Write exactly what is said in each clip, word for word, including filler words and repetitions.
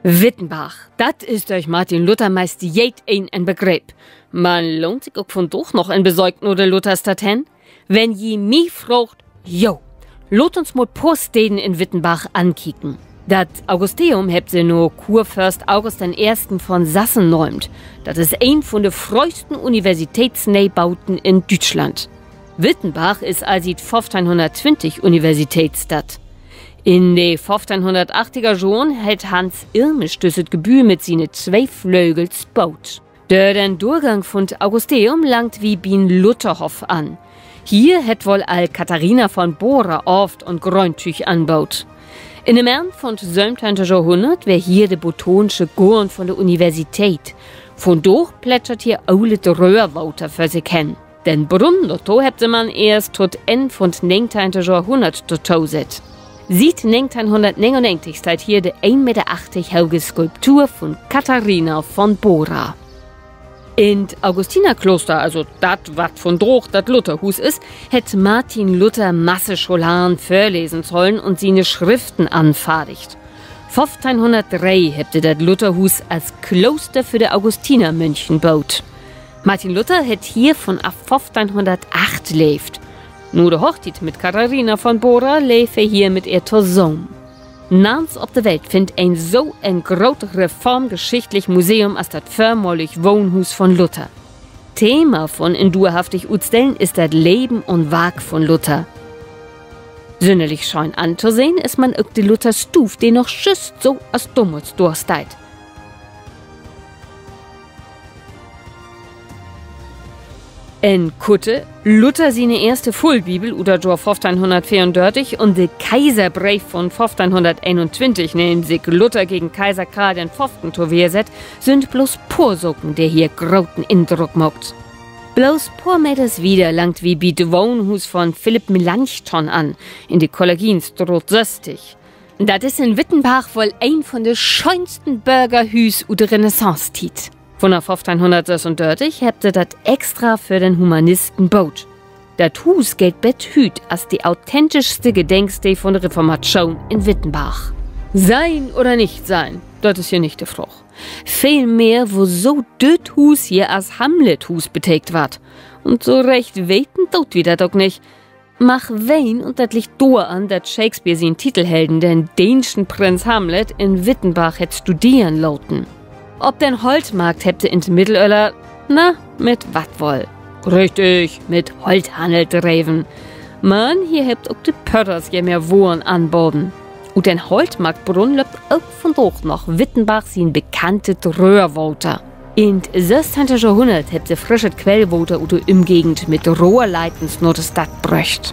Wittenbarg, dat is dörch Martin Luther meist jedeen en Begreep. Man lohnt sik ok vundaag noch en Besöök na de Lutherstadt hen? Wenn ji mi fraagt, jo. Laat uns mal poor Steden in Wittenbarg ankieken. Dat Augusteum hebbt se na Kurförst August den Eersten von Sassen nöömt. Dat is een vun de fröhsten Universitätsneeboten in Düütschland. Wittenbarg is al siet föffteihn Universitätsstadt. In de föffteihn Johren hett Hans Irmisch düsset Gebüüd mit siene twee Flögels boot. Dör den Dörgang vun't Augusteum langt wi bi'n Lutherhoff an. Hier hett woll al Katharina von Bora Aaft un Gröntüüg anboot. In de Merrn vun't söventeihnte Johrhunnert weer hier de botaansche Goorn vun de Universität. Vundaag plätschert hier olet Röhrwater vör sik hen. Den Brunn dorto hebbt se man eerst to't Enn vun't negenteihnte Johrhunnert dorto sett. Siet negenteihnhunnertnegenunnegentig steiht hier de een Meter achtig hoge Skulptur vun Katharina von Bora. In't Augustinerklooster, also dat, wat vundaag dat Lutherhuus is, hett Martin Luther masse Scholaren vörlesen sollen un siene Schriften anfardigt. Föffteihn hebbt se dat Lutherhuus as Klooster för de Augustinermönchen boot. Martin Luther hett hier vun af föffteihn leevt. Na de Hochtiet mit Katharina von Bora leev he hier mit ehr tosamen. Narms op de Welt finnt een so en groot reformgeschichtlich Museum as dat vörmalig Wahnhuus von Luther. Thema vun en duerhaftig Utstellen is dat Leven un Wark vun Luther. Sünnerlich schöön antosehn is man ok de Lutherstuuv, de noch jüst so as domals dor steiht. En Kutte, Luther siene eerste Vullbibel ut dat Johr föffteihn un de Kaiserbreev vun föffteihn, in de sik Luther gegen Kaiser Karl den Föfften to Wehr sett, sünd bloots poor Saken, de hier groten Indruck maakt. Bloots poor Meters wieder langt wi bi't Wahnhuus vun Philipp Melanchthon an, in de Kollegienstraat sösstig. Dat is in Wittenbarg woll een vun de schöönsten Börgerhüüs ut de Renaissancetiet. Vunaf föffteihn hebbt se dat extra för den Humanisten boot. Dat Huus gellt bet hüüt as de authentischste Gedenksteed vun de Reformatschoon in Wittenbarg. Sien oder nich sien, dat is hier nich de Fraag. Veel mehr, woso düt Huus hier as Hamlethuus betekent warrt. Un so recht weten doot wi dat ok nich. Mag ween, un dat liggt doran, dat Shakespeare sien Titelhelden, den deenschen Prinz Hamlet, in Wittenbarg hett studeren laten. Op den Holtmarkt hebbt se in't Middelöller, na, mit wat woll? Richtig, mit Holthannel dreven. Man hier hebbt ok de Pötters jemehr Woren anbaden. Ut den Holtmarktbrunn löppt ok vundaag noch Wittenbarg sien bekanntet Röhrwater. In't sössteihnte Johrhunnert hebbt se frischet Quellwater ut de Ümgegend mit Rohrleitens na de Stadt bröcht.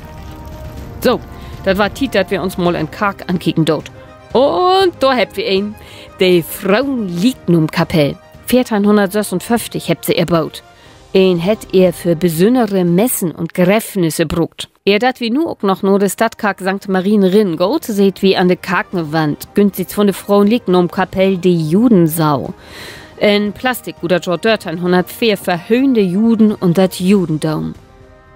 So, dat warrt Tiet, dat wi uns mal en Kark ankieken doot. Un dor hebbt wi een: de Froenlieknamkapell. Veerteihnhunnertsössunföfftig hebbt se ehr boot. Een hett ehr för besünnere Messen un Gräffnisse bruukt. Ehr dat wi nu ok noch na de Stadtkark Sankt Marien ringaht, seht wi an de Karkenwand, güntsiets vun de Froenlieknamkapell, de Judensau. In Plastik ut dat Johr dörteihnhunnertveer verhöhnt de Juden un dat Judendoom.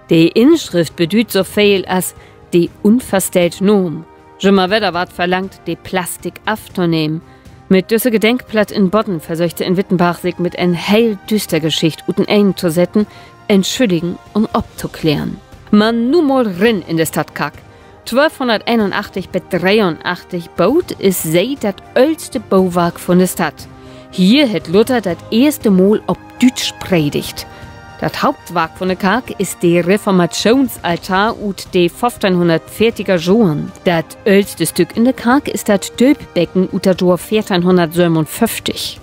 De Inschrift bedüüdt so veel as de unverstellt Naam. Jümmer wedder warrt verlangt, de Plastik aftonehmen. Mit düsse Gedenkplatt in'n Bodden versöcht se in Wittenbarg, sik mit en heel düster Geschicht uteneen to setten, entschülligen un optoklären. Man nu mal rin in de Stadtkark. Twölfhunnerteenunachtzig bet dreeunachtzig boot, is se dat öllste Boowark vun de Stadt. Hier hett Luther dat eerste Mal op Düütsch predigt. Dat Hauptwark vun de Kark is de Reformationsaltar ut de föffteihn Johren. Dat öllste Stück in de Kark is dat Dööpbecken ut dat Johr veerteihnhunnertsövenunföfftig.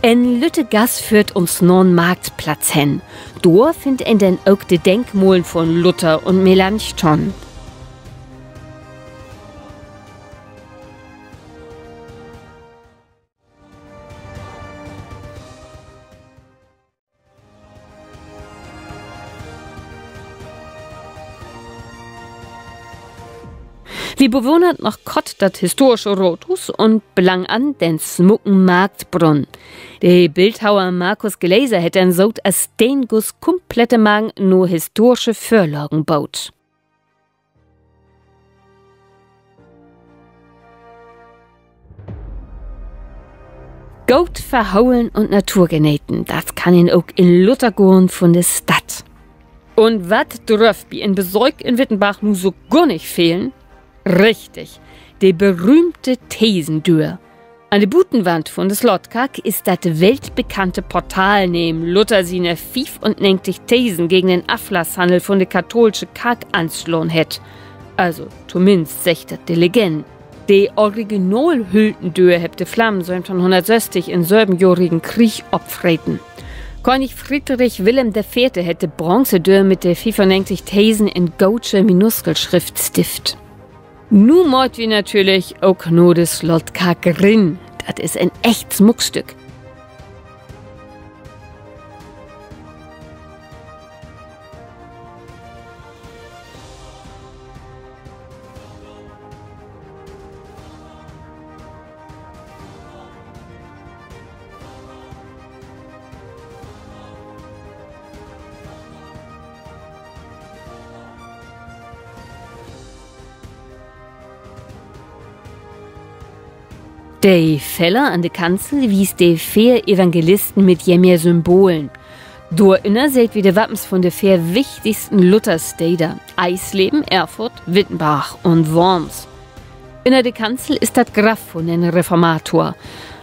En lütte Gass föhrt uns na'n Marktplatz hen. Dor finnt een denn ok de Denkmalen vun Luther un Melanchthon. Wi bewunnert noch kort dat historische Raathuus un blangenan den smucken Marktbrunn. De Bildhauer Markus Glaser hett den soot as Steenguss kumplett mang na historische Vörlagen boot. Goot verholen un Natur geneten, dat kann een ok in Luthergoorn vun de Stadt. Un wat dröff bi en Besöök in Wittenbarg nu so gor nich fehlen? Richtig, de berühmte Thesendöör. An de Butenwand vun de Slottkark is dat weltbekannte Portal, neem Luther siene fiefunnegentig Thesen gegen den Aflasshannel vun de kathoolsche Kark anslahn hett. Also, tominnst seggt dat de Legende. De Originalhültendöör hebbt de Flammen söventeihnsöventig in'n Sövenjohrigen Krieg opfreten. König Friedrich Willem de Veerte hett de bronze Döör mit de fiefunnegentig Thesen in gootsche Minuskelschrift stift. Nu mööt wi natürlich ok na de Slottkark rin. Dat is en echt Smuckstück. De Feller an de Kanzel wiest de veer Evangelisten mit jemehr Symbolen. Dorünner seht wi de Wappens vun de veer wichtigsten Luthersteder: Eisleben, Erfurt, Wittenbarg un Worms. Ünner de Kanzel is dat Graff vun den Reformator.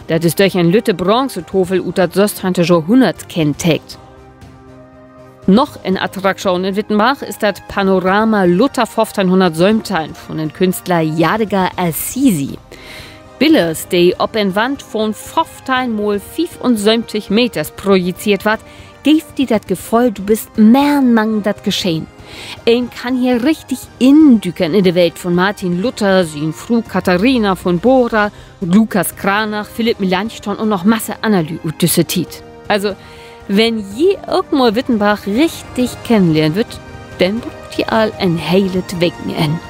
Dat is dörch en lütte Bronzetafel ut dat sössteihnte Johrhunnert kenntekent. Noch en Attraktion in Wittenbarg is dat Panorama Luther föffteihnhunnertsöventeihn vun den Künstler Jadeger Assisi. Billers, de op en Wand vun föffteihnmal fiefunsöventig Meters projizeert warrt, geevt di dat Geföhl, du büst merrn mang dat Geschehen. Een kann hier richtig indükern in de Welt vun Martin Luther, sien Fru Katharina vun Bora, Lucas Cranach, Philipp Melanchthon un noch Masse anner Lüüd ut düsse Tiet. Also, wenn ji ok mal Wittenbarg richtig kennenlehren wüllt, denn bruukt ji al en helet Wekenenn.